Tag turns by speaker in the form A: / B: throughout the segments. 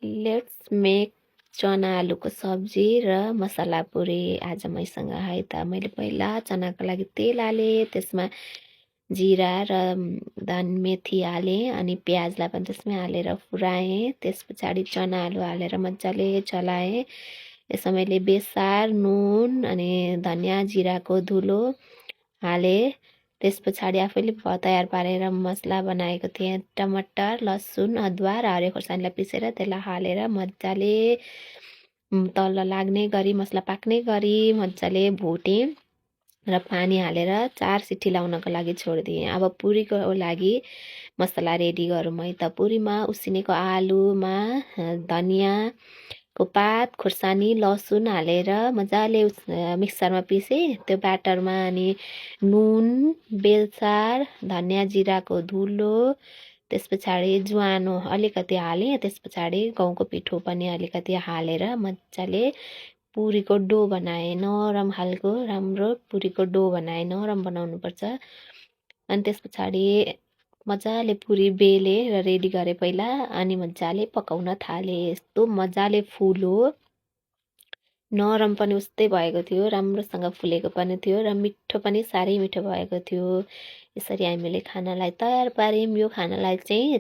A: Let's make चना आलुको सब्जी र मसला पुरी आज मैसँग है त। मैले पहिला चनाको लागि तेल हालेँ, त्यसमा जिरा र मेथी हालेँ अनि प्याजलाई पनि त्यसमै हालेर फुराएँ। त्यस पछाडि चना आलु हालेर मजाले चलाएँ। यसमा मैले बेसार, नुन अनि धनियाँ जिराको धुलो हालेँ। त्यस पछाडि आफैले तयार पारेर मसला बनाएको थिएँ। टमाटर, लसुन, अदुवा र हरियो खोर्सानीलाई पिसेर त्यसलाई हालेर मजाले तल लाग्ने गरी मसला पाक्ने गरी मजाले भुटेँ र पानी हालेर 4 सिटी लाउनको लागि छोडिदिएँ। अब पुरीको लागि मसला रेडी गरौँ है त। पुरीमा उसिनेको आलुमा धनियाँको पात, खोर्सानी, लसुन हालेर मजाले मिक्सरमा पिसेँ। त्यो ब्याटरमा अनि नुन, बेलसार, धनियाँ जिराको धुलो, त्यस पछाडि ज्वानो अलिकति हालेँ। त्यस पछाडि गहुँको पिठो पनि अलिकति हालेर मजाले पुरीको डो बनाएँ। नरम खालको राम्रो पुरीको डो बनाएँ। नरम बनाउनुपर्छ। अनि त्यस पछाडि मजाले पुरी बेलेँ र रेडी गरेँ पहिला अनि मजाले पकाउन थालेँ। यस्तो मजाले फुल्यो। नरम पनि उस्तै भएको थियो, राम्रोसँग फुलेको पनि थियो र मिठो पनि साह्रै मिठो भएको थियो। यसरी हामीले खानालाई तयार पार्यौँ। यो खानालाई चाहिँ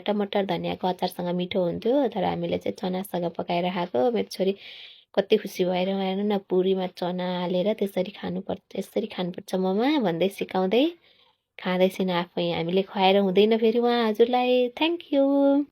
A: टमाटर धनियाँको अचारसँग मिठो हुन्थ्यो, तर हामीले चाहिँ चनासँग पकाएर खाएको। मेरो छोरी कति खुसी भएर हेर्नु न, पुरीमा चना हालेर त्यसरी खानुपर्छ, यसरी खानुपर्छ ममा भन्दै सिकाउँदै खाँदैछिन् आफै। हामीले खुवाएर हुँदैन फेरि उहाँ हजुरलाई। Thank you.